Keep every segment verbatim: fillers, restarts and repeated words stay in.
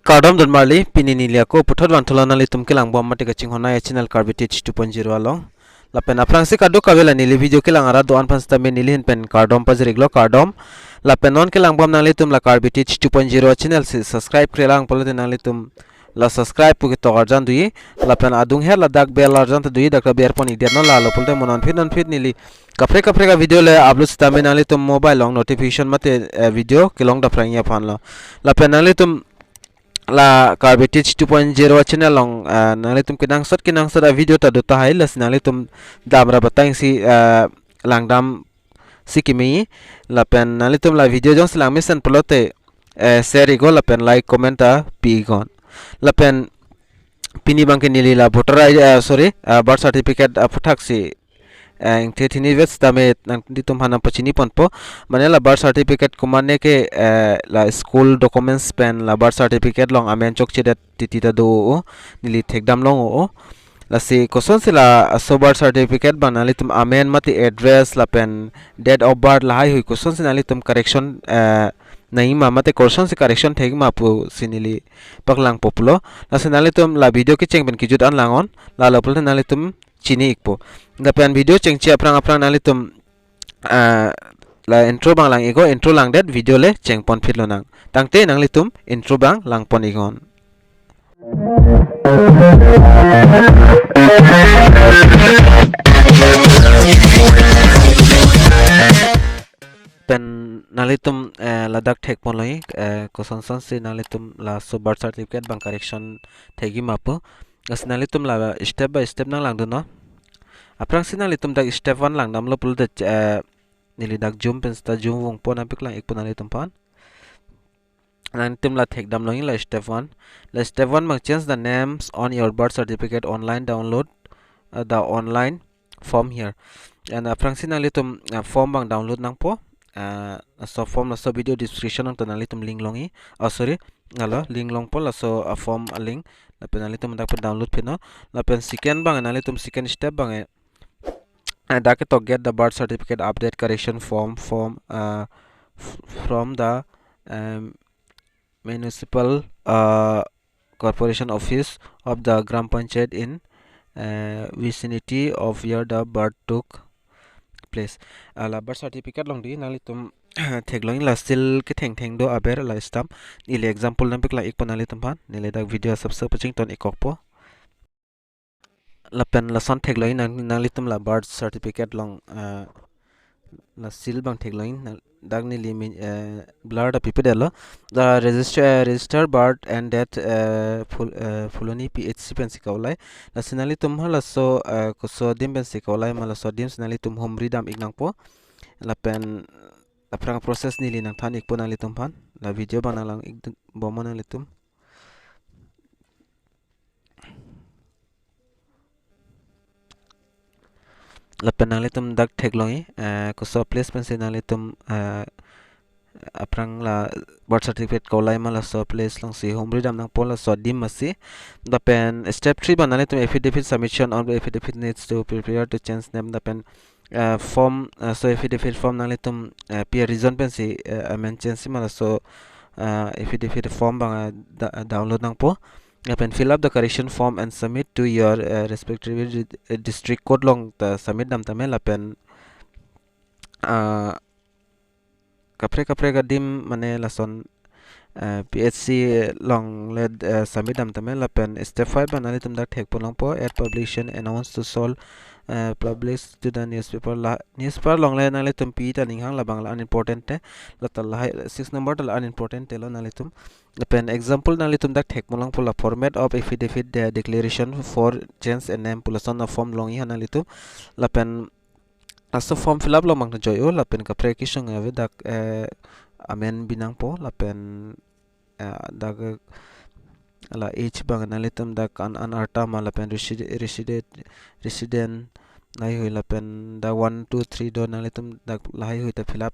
Kardom don marli, pini neli ako puthot vangthulo nanglitum kelangbom mate kachinghon ai channel Karbi Teach two point zero along. Lapen aphrangsi kadokave la neli video kelang arat do-an aphan sitame neli ahin pen kardom pajir-iklo, kardom. Lapen non kelangbom nanglitum la Karbi Teach two point zero channel si subscribe-kre lang pulote nanglitum la subscribe pu ketok arjan doji. Lapen adunghet ladak bell arjan ta doji, dak ta ber pon-ikdet non, lalo pulote mo non phit non phit neli kaprek kaprek a-video le upload sitame nanglitum mobile along notification mate, eh, video kelong ta phrangji aphanlo. Lapen nanglitum la Karbi Teach two point zero channel along, eh, nanglitum kenangsot kenangsot a-video ta do tahai, lasi nanglitum damra batang si, eh, langdam si kimi. Lapen nanglitum la video jongsi langmesen pulote, eh, share-iknon lapen like comment ta pi-iknon. Lapen pini abangke neli la voter I D, eh, sorry, eh, birth certificate aphuthak si, eh, ingthe thini vet sitame nanglitum aphan nangpachini ponpo. Mane la birth certificate komatne ke, eh, la school documents pen la birth certificate along amen chokchedet titi ta do-o, neli thekdam long-o. Lasi kosonsi laso birth certificate abang nanglitum amen mate address lapen date of birth lahaihui kosonsi nanglitum correction, eh, nangji ma mate kosonsi correction thekji ma pusi neli paklangpo pulo. Lasi nanglitum la video kecheng pen kejut an langnon, lalo pulote nanglitum chini-ikpo. Lapen video chengche aphrang aphrang nanglitum, ah, la intro abang lang-iknon, intro langdet video le cheng pon phit lonang. Tangte nanglitum intro abang lang pon-iknon. Pen nanglitum, eh, ladak thek ponlongji, eh, koson sonsi nanglitum laso birth certificate abang correction thekji ma pu. Lasi nanglitum la step by step nanglang dunnon. Aphrangsi nanglitum dak step one langdamlo pulote, eh, neli dak zoom pen sita zoom vungpo, nangpaklang-ikpo nanglitum aphan. Nanglitum la thekdam longji la step one. La step one abang, change the names on your birth certificate online, download, uh, the online form here. And, uh, aphrangsi nanglitum, uh, form abang download nangpo. Uh, laso form laso video description along ta nanglitum link longji. Oh, sorry. Alo, link longpo laso, uh, form a-link. Lapen nanglitum dak pen download phinon. Lapen second abang nanglitum second step abang, eh, uh, dak ketok get the birth certificate update correction form, form, uh, f-, from the, um, municipal, uh, corporation office of the Gram Panchayat in, uh, vicinity of your the birth took place. Uh, la birth certificate along di nanglitum theklongji la seal kethengtheng do aber la stamp. Neli example nangpaklang-ikpo nanglitum aphan. Neli dak video asapso pachington-ikkokpo. Lapen lason theklongji nang, nanglitum la birth certificate along, eh, la seal abang theklongji nang, dak neli min, eh, blur ta pipedetlo. The register, eh, register birth and death, eh, Phul-, eh, Phuloni P H C pensi kaulai. Lasi nanglitum halaso, eh, koso adim pensi kaulai ma laso adim si nanglitum humri dam-ik nangpo. Lapen aphrang process neli nangthan-ikpo nanglitum aphan. La video abang nanglang-ik dun-, bomnon nanglitum. Lapen nanglitum dak theklongji, eh, koso place pensi nanglitum, eh, aphrang la birth certificate kaulai ma laso place alongsi humri dam nangpo laso adim masi. Lapen step three abang nanglitum affidavit submission, all the affidavit needs to prepare to change name. Lapen, eh, form, eh, so affidavit form nanglitum, eh, pi a-reason pensi, eh, amend change-ji ma laso, eh, affidavit form abang, eh, da-, download nangpo. Lapen fill up the correction form and submit to your, uh, respective di-, uh, district court along ta submit dam tame lapen, uh, kaprek kaprek adim mane lason, uh, P H C along le, uh, submit dam tame lapen step five abang nanglitum dak thek pon longpo, at publication announce to all, uh, publish to the newspaper, la newspaper along le nanglitum pi ta ning hang labang la unimportant te, la ta lahai six number ta la unimportant te lo nanglitum. Lapen example nanglitum dak thek pon longpo la format of affidavit de-, declaration for change in name pu lason a-form longji ha nanglitum. Lapen laso form fill up along abang ta joi-o lapen kaprek kesung ave dak, eh, amend bi nangpo lapen, eh, dak, eh, la age abang nanglitum dak an, an arta ma lapen reside-, reside-, resident lahaihui lapen dak one, two, three do nanglitum dak lahaihui ta fill up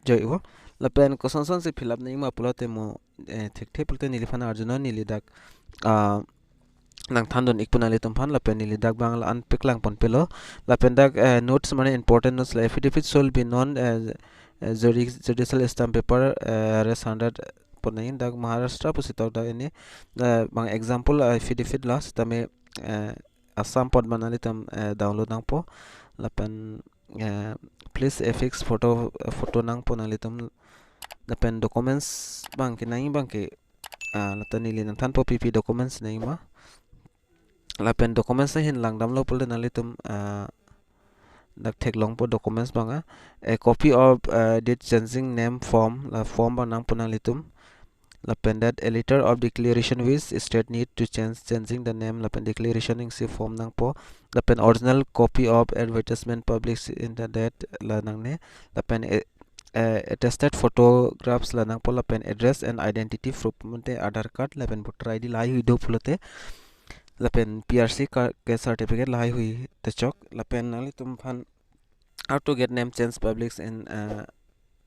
joi-o. Lapen koson sonsi fill up nangji ma pulote mo, eh, thekthe pulote neliphan arjunon, neli dak, ah, nangthandun-ikpo nanglitum aphan, lapen neli dak abang la-an paklang ponpelo. Lapen dak, eh, notes mane important notes la affidavit shall be non, eh, eh, judi-, judicial stamp paper, eh, rest hundred pon nangji, dak Maharashtra pusi tok dak ini, eh, bang example, eh, affidavit lo sitame, eh, Assam apot abang nanglitum, eh, download nangpo. Lapen, eh, please affix photo, eh, photo nangpo nanglitum. Lapen documents abang ke nangji abang ke, ah, lata neli nangthanpo pipi documents nangji ma. Lapen documents ahin langdamlo pulote nanglitum, ah, dak theklongpo documents abang, ah, a copy of, ah, deed changing name form, la form abang nangpo nanglitum. Lapen that a letter of declaration which state need to change, changing the name, lapen declaration isi form nangpo. Lapen original copy of advertisement published in the date, la nangne. Lapen a, eh, attested photographs la nangpo, lapen address and identity proof mate Aadhaar card lapen voter I D lahai hui do pulote, lapen P R C ka, ke certificate lahai hui te chok. Lapen nanglitum aphan how to get name change published in, eh,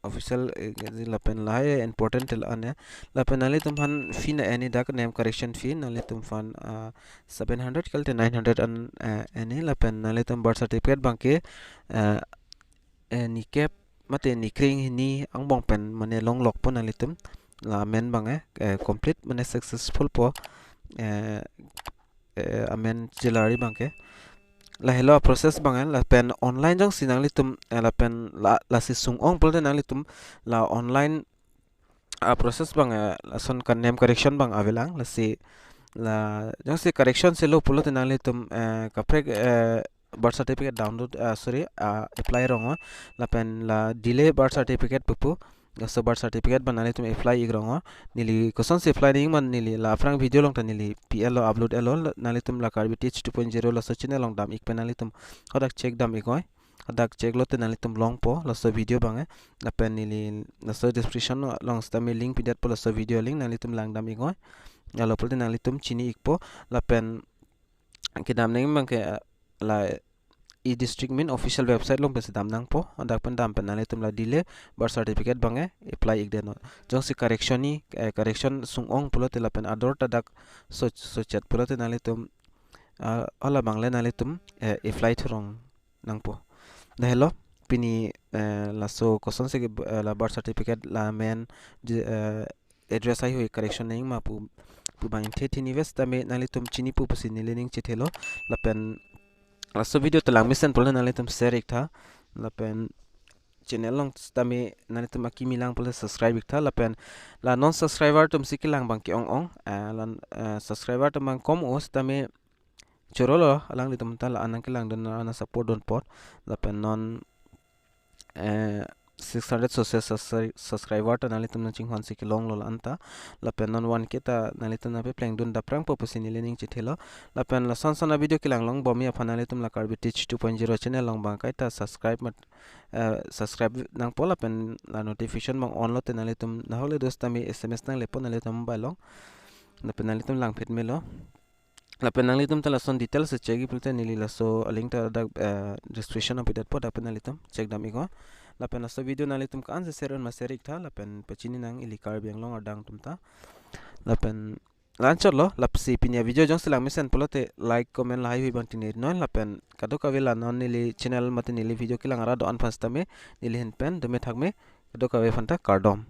official, eh, lapen lahai important tel ane. Lapen nanglitum aphan fee na-e nangji dak name correction fee nanglitum aphan, ah, seven hundred kalte nine hundred an, eh, e nangji. Lapen nanglitum birth certificate abang ke, eh, eh, nikep mate nikring hini angbong pen mane longlokpo nanglitum. La amen abang, eh, eh, complete mane successful po, eh, eh, amen chelari abang ke. Lahelo a process abang, eh, lapen online jongsi nanglitum, eh, lapen la, lasi sung-ong pulote nanglitum la online a process abang, eh, lason ka name correction abang avelang. Lasi la jongsi correction si lo pulote nanglitum, eh, kaprek, eh, birth certificate download, ah, sorry, ah, apply rong-o. Lapen la delay birth certificate pupu, laso birth certificate abang nanglitum apply ik rong-o. Neli kosonsi apply nangji ma neli la aphrang video along ta neli P L lo upload elo, nanglitum la Karbi Teach two point zero laso channel along dam ik pen nanglitum hadak check dam ik oi. Hadak check lote nanglitum longpo laso video abang, eh. Lapen neli laso description along sitame link pidetpo laso video link, nanglitum langdam ik oi. Lalo pulote nanglitum chini ikpo. Lapen kedam nangji abang ke, eh, la e-district amin official website along pensi dam nangpo. Hadak pen dam pen nanglitum la delay birth certificate abang, eh, apply ik det non. Jongsi correction ni, eh, correction sung-ong pulote lapen ador ta dak so, sochet pulote nanglitum, ah, hala abang le nanglitum, eh, apply thu rong nangpo. Lahelo pini, eh, laso kosonsi ke, eh, la birth certificate la amen, je, eh, address lahai hui correction nangji ma pu, pu abang ingthe thini ves tame nanglitum chini pu pusi neli ning chethelo. Lapen laso video ta langmesen pulote nanglitum share ik tha. Lapen channel along sitame nanglitum akimi lang pulote subscribe ik tha. Lapen la non subscriber atumsi kelang abang ke-ong-ong, eh, la, eh, subscriber atum abang kom-o sitame chorolo alanglitum ta la-an nangkelangdun, la-an nang support dun apot. Lapen non, eh, six hundred so se subscri-, subscriber ta nanglitum nangchinghonsi kelonglo la-an ta. Lapen non one K ta nanglitum nangpeplengdun daprangpo pusi neli ning chethelo. Lapen lason son a video kelang longbomji aphan nanglitum la Karbi Teach two point zero channel along abang kaita subscribe mat, eh, subscribe nangpo lapen la notification abang on lote nanglitum nahokle do sitame S M S nanglepo nanglitum mobile along. Lapen nanglitum langphet melo. Lapen nanglitum ta lason details check ik pulote neli laso a link ta dak, eh, description along pidetpo, dak pen nanglitum check dam ik oi. Lapen laso video nanglitum ko-ansi share un ma share ik tha, lapen pachini nang ili Karbi Anglong adang atum ta. Lapen la-anchotlo, lasi pini a video jongsi langmesen pulote like, comment lahai hui abang chinine non, lapen kadokave la non neli channel mate neli video kelang arat do-an aphan sitame neli ahin pen dome thakme, kadokave aphan ta kardom.